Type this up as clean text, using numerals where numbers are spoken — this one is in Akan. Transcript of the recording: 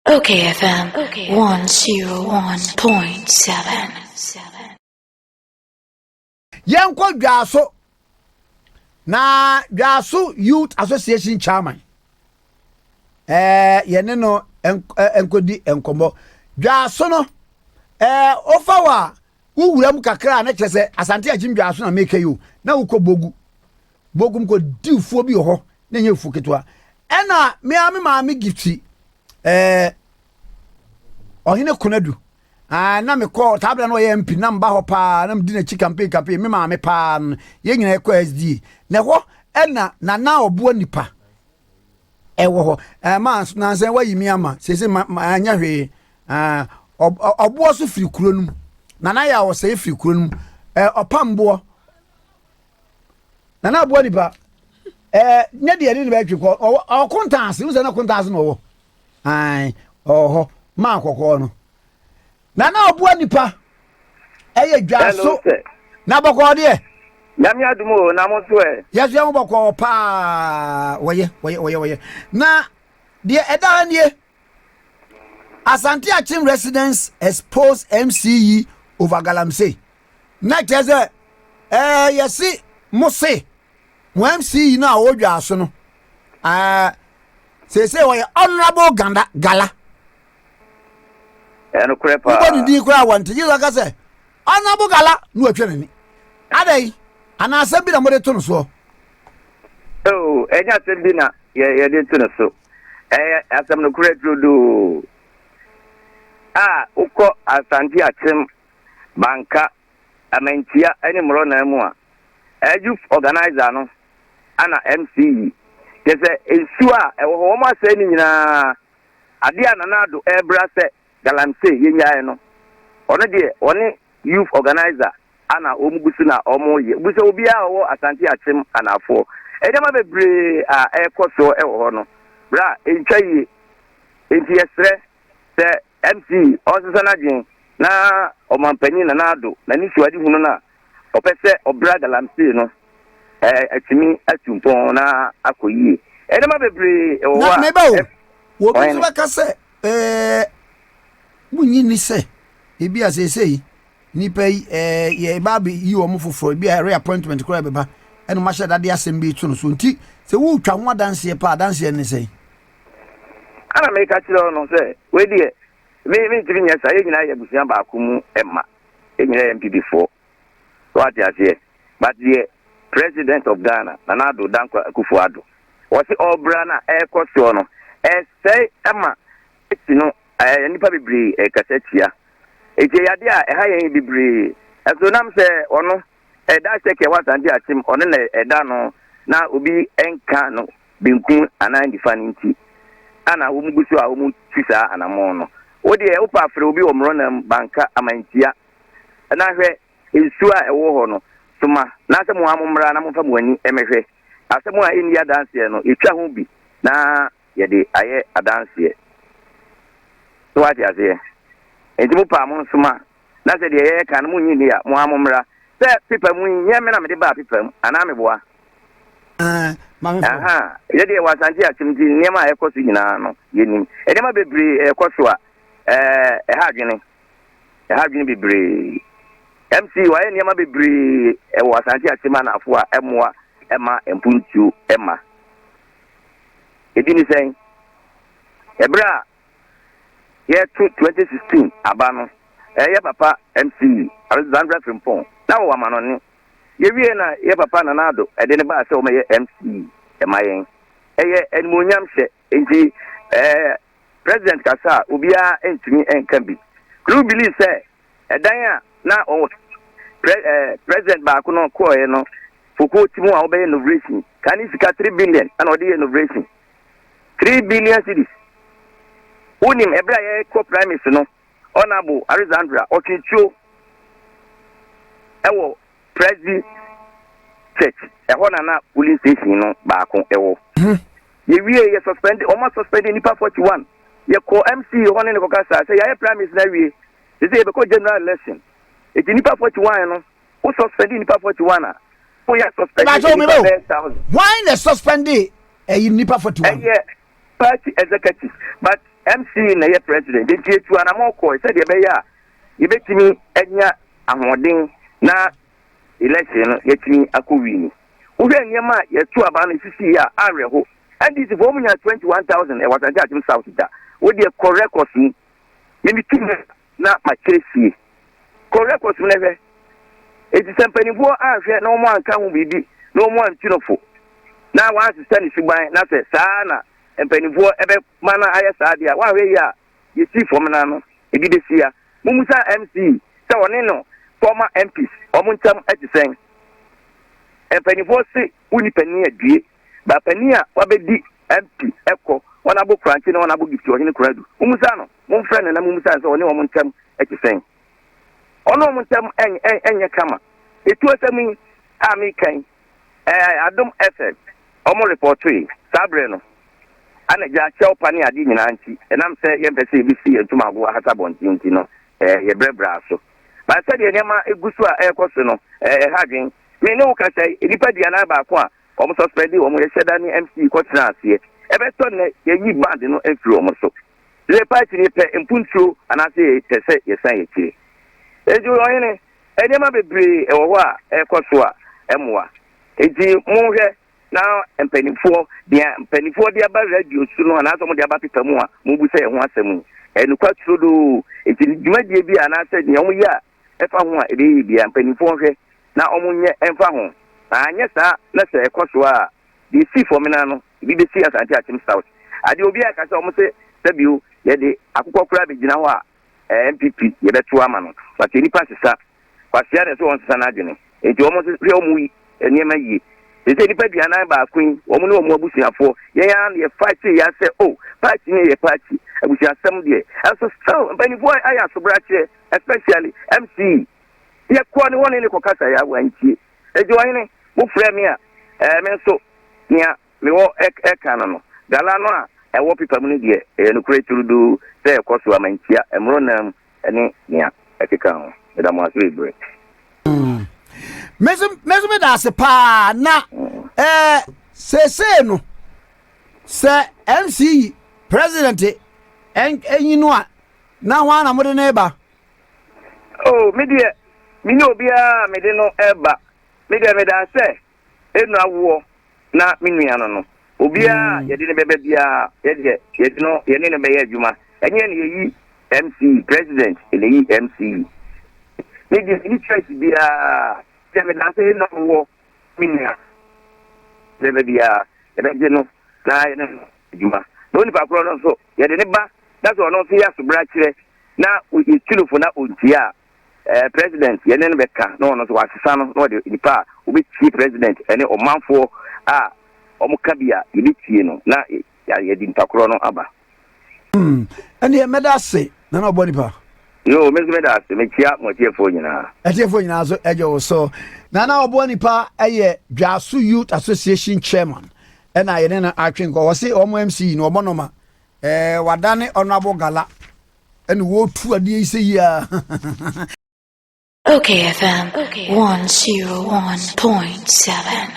Okay FM 101.7. Yɛnkɔ Dwaaso na Dwaaso Youth Association chairman yɛne no nkɔdi nkɔmmɔ. Dwaaso no ofa wɔ a wowura mu kakra a, na kyerɛ sɛ Asante Akyim Dwaaso na meka yi o, na wokɔ Bogu. Bogu mu kɔ di fuo bi wɔ hɔ na ɛnyɛ fuo ketewa. Ɛna mea me maame Gifti Ɔhene Konadu. Ah, na mekɔ saa berɛ na ɔyɛ MP, na mba hɔ paa na medi n'akyi campaign campaign. Me maame paa no, yɛn nyinaa yɛkɔ SDA na ɛhɔ ɛna Nana Ɔboa nipa ɛwɔ hɔ. Ma nansɛn wayi mi ama sese ma ma anyɛ hwee. Ɔboɔ so firi kuro no mu. Nana yɛ a ɔsɛe firi kuro no mu. Ɔpam boɔ Nana Aboa nipa nyɛ deɛ ɛde ne bɛtwe kɔ ɔwɔ kontaase n sɛ na kontaase na ɔwɔ ɔwɔ hɔ maa kɔkɔɔ no. Nana Ɔboa nipa ɛyɛ dwa so na bɔkɔɔ deɛ. Nyame adum o, na mo nso ɛ? Yɛso yɛn ho bɔkɔɔ paa. Wɔyɛ wɔyɛ wɔyɛ wɔyɛ na deɛ ɛda ha nie: Asante Akyem residents expose MCE over galamsey. Na kyerɛ sɛ yɛsi mo se mo MCE no a ɔwɔ so no, seesei wɔyɛ Honourable Ganda Gala. Ɛnokorɛ paa. Wobɔ ne din koraa wɔnte gye sɛ ɔka sɛ Honourable Gala na watwa n'ani adɛn, anaa asɛm bi na mode to no soɔ? Oh, ɛnyɛ asɛm bi na yɛde to no so. Ɛyɛ asɛm nokorɛ turodoo a wokɔ Asante Akyem, Banka, Amantia ne Mmorɔnan mu a, youth organizer no ana MCE kyɛ sɛ nsuo a ɛwɔ hɔ wɔn asɛe no nyinaa. Adeɛ a Nana Addo ɛrebra sɛ galamsey yɛnyae no, ɔno deɛ ɔne youth organizer ana wɔn gu so na wɔn yɛ bu sɛ obiara a ɔwɔ Asante Akyem Anafoɔ. Nneɛma bebree a ɛrekɔ soɔ ɛwɔ hɔ no bra ntwa yie, nti yɛsrɛ sɛ MC ɔnsesa n'adwene na ɔmanpanyin Nana Addo n'ani so ade hunu no a ɔpɛ sɛ ɔbra galamsey no atumi atu mpɔn na akɔ yie. Nneɛma bebree ɛwɔ hɔ na a meba o, wɔbi nso Ɔhene. Bɛka sɛ munyi ni sɛ ebi a seesei nipa yi yɛba abɛyi wɔn foforɔ, ebi a reappointment koraa bɛba, ɛna mo ahyɛ dade asɛm bi to no so. Nti sɛ wotwa ho adanseɛ pa, adanseɛ ne sɛn? Ana meka kyerɛ wo no sɛ wei deɛ me mentumi nyɛ saa. Yɛn nyinaa yɛ abusua baako mu ma yɛn nyinaa yɛ NPP foɔ so, wate aseɛ? But deɛ President of Ghana Nana Addo Dankwa Akufo Addo wɔse ɔbra no a ɛrekɔ soɔ no ɛsɛe ma eti no nnipa bebree ɛkasa tia. Eti ɛyɛ adeɛ a ɛha yɛn bebree. Ɛso nam sɛ ɔno ɛda hyɛ kɛ wɔ Asante Akyem, ɔno na ɛda no na obi nka no benkum anaa nifa no, nti ana wɔn gu so a wɔn tu saa anammɔn no. Wo deɛ wopa afrɛ obi wɔ Mmorɔnam, Banka, Amantia na hwɛ nsuo a ɛwɔ hɔ no soma na sɛ mo a mo mmra na momfa mo ani mmɛhwɛ. Asɛm a ɛnni adanseɛ no, yɛtwa ho bi na yɛde ayɛ adanseɛ so, wate aseɛ? Nti mo paa mo nsoma na sɛ deɛ yɛyɛ no monyi nni a, mo a mo mmra sɛ pepa mu yi nyɛ me na mede baa pepa mu anaa meboa. Maame fo. Aha, yɛdeɛ wɔ Asante Akyem, nti nneɛma a ɛkɔ so nyinaa no yɛnim. Nneɛma bebree ɛkɔ so a ɛha adwene, ɛha adwene bebree. MC wayɛ nneɛma bebree ɛwɔ Asante Akyem Anafo a ɛmoa ɛma mpuntuo ɛma ebi ne sɛn. Ɛberɛ a yɛto 2016 aba no, ɛyɛ papa MC Alexandra Frimpong na wɔwɔ amanɔne. Yɛwie na yɛ papa Nana Addo ɛde ne baa sɛ wɔmɛyɛ MC ɛma yɛn. Ɛyɛ animuonyam hyɛ, nti president kasa a obiara ntumi nka bi. Do you believe sɛ ɛdan a na ɔwɔ president baako no kɔɔɛ no fokuo ti mu a wɔbɛyɛ inauguration ka ne sika 3 billion ɛna ɔde yɛ inauguration, 3 billion cedis? Wonim ɛberɛ a yɛkɔ primaries no, Honourable Alexandra ɔtwentwio ɛwɔ Presby Church ɛhɔ na polling station no baako ɛwɔ. Yɛwie yɛ suspend, ɔma suspend nipa 41. Yɛkɔ MC hɔ ne ne kɔka saa sɛ yɛayɛ primaries na awie sɛ yɛbɛkɔ general election, eti nipa 41 no, wo suspend nipa 41 a, woyɛ suspend Ɛbɛkyɛ nipa omi bɛyɛ thousand. Why na suspend ɛyi nipa 41? Ɛyɛ party executive, but MC na ɛyɛ president, nti yɛtu anamɔ kɔe sɛdeɛ ɛbɛyɛ a yɛbɛtumi anya ahoɔden na election no yɛatumi akɔ wini. Wohwɛ nneɛma a yɛto aba no sisi a awerɛho. NDC foɔ wɔn nya 21,000 ɛwɔ Asante Akyem South da. Wo deɛ kɔ records mu. Mimi tu na makyerɛ sie. Kɔ records mu na hwɛ. Eti sɛ mpanimfoɔ anhwɛ na wɔn anka ho biribi na wɔn antu no fo na wɔansesa ne suban na sɛ saa na mpanimfoɔ ɛbɛma no ayɛ saa deɛ a, wɔanhwɛ yie a yɛsi fam no ano ebi bɛsi ya. Mummusa MC sɛ ɔne no former MPs wɔn ntam te sɛn. Mpanimfoɔ se wonni panin adue, ba panin a wabɛdi MP ɛkɔ wɔn abo Korankye ne wɔn abo Gifty Ɔhene Koradu. Mummusa no, momfrɛ no na mummusa no sɛ ɔne wɔn ntam te sɛn. Ɔne wɔn ntam ɛnyɛ kama. Etu asɛm yi a meka yi, ɛɛ Adom FM wɔn repɔtoe saa berɛ no. Ana gya kyɛw pa ne adeɛ nyinaa nti, ɛnam sɛ yɛmpɛ sɛ yɛbɛsi yɛn ntomago ahata abɔnten nti no, ɛɛ yɛbrɛbrɛa so. Ba sɛdeɛ nneɛma gu so a ɛrekɔ so no, ɛɛ ɛha adwene. Me ne wo kasa yi, nnipa 41 a wɔn suspend wɔn, yɛhyɛ da ne MC kɔtena aseɛ. Ɛbɛtɔ nnɛ, yɛyi band no afiri wɔn so. Sɛ party no yɛpɛ mpuntuo anaasɛ yɛpɛ sɛ yɛsan yɛkyire. Enti ɔhene, nneɛma bebree ɛwɔ hɔ a ɛrekɔ so a ɛmmoa. Enti monhwɛ na mpanimfoɔ, deɛ mpanimfoɔ de aba radio so no anaasɛ wɔde aba pepa mu a mobu sɛ ɛho asɛm yi, ɛyɛ nokwa turodoo. Enti dwumadie bi a anaasɛ deɛ wɔyɛ a ɛfa ho a ɛbɛyɛ bia mpanimfoɔ nhwɛ na wɔnyɛ ɛmfa ho. Na anyɛ saa na sɛ ɛkɔ so a, deɛ ɛsii Fɔmena no, ebi bɛsi Asante Akyem South. Adeɛ obiara ka sɛ wɔn se sɛbio yɛde akokɔ koraa bɛgyina hɔ a, NPP yɛbɛto ama no. But nnipa sesa. Kwasea na ɛsɛ wɔn sesa n'adwene. Enti wɔn nso hwɛ wɔn nneɛma yie. Te sɛ nnipa 41 yi, wɔn ne wɔn abusuafoɔ, yɛn ara na yɛfight ya sɛ, oh, party no yɛ party, abusuasɛm deɛ. Ɛnso still, mpanimfoɔ ayɛ asobrakyerɛ, especially MC. Yɛkɔɔ ne hɔ ne ne kɔkasa yɛ wantie. Enti ɔhene, mofrɛ me a, ɛɛ me nso, nea mewɔ ɛka no no, gala no a ɛwɔ pepa mu no deɛ, ɛyɛ nokorɛ turodoo sɛ ɛkɔ so amantia, mmoro nam ne nea ɛkeka ho. Meda mo ase bebree. Me nso meda ase paa na ɛɛ seesei no sɛ MC president ɛnyi no a na hwan na mode no ba? Oh, me deɛ me ne obiara mede no ɛba. Me deɛ meda sɛ enu awoɔ na me nua no no. Obiara yɛde no bɛba biara yɛdeɛ yɛde no yɛne no bɛyɛ adwuma. Ɛnyɛ na yɛyi MC president na yɛyi MC. Me deɛ me choice biara sɛ meda sɛ enu awoɔ me nua bɛba biara yɛbɛgye no na yɛne no adwuma. Na onipa korɔ no nso yɛde ne ba na sɛ ɔno nso yɛ asobrakyerɛ na yɛtu no fo na ɔntie a, president yɛne no bɛka na ɔno nso wasesa no na ɔde nipa a wɔbɛtie president ɛne ɔmanfoɔ a wɔka bi a yɛbɛtie no na yɛde nipa korɔ no aba. Ɛneɛ mɛda ase na na ɔbɔ nipa. Yo, me nso mɛda ase, mekyia mo atiefoɔ nyinaa. Atiefoɔ nyinaa nso ɛgye wo so. Na na ɔbɔ nipa ɛyɛ Dwaso Youth Association chairman ɛna yɛne no atwe nkɔ. Wɔse wɔn MC no ɔbɔ nɔma. Wadane Honorable Gala ɛna wɔtu adeɛ yi sɛ yia. Okay FM 101.7.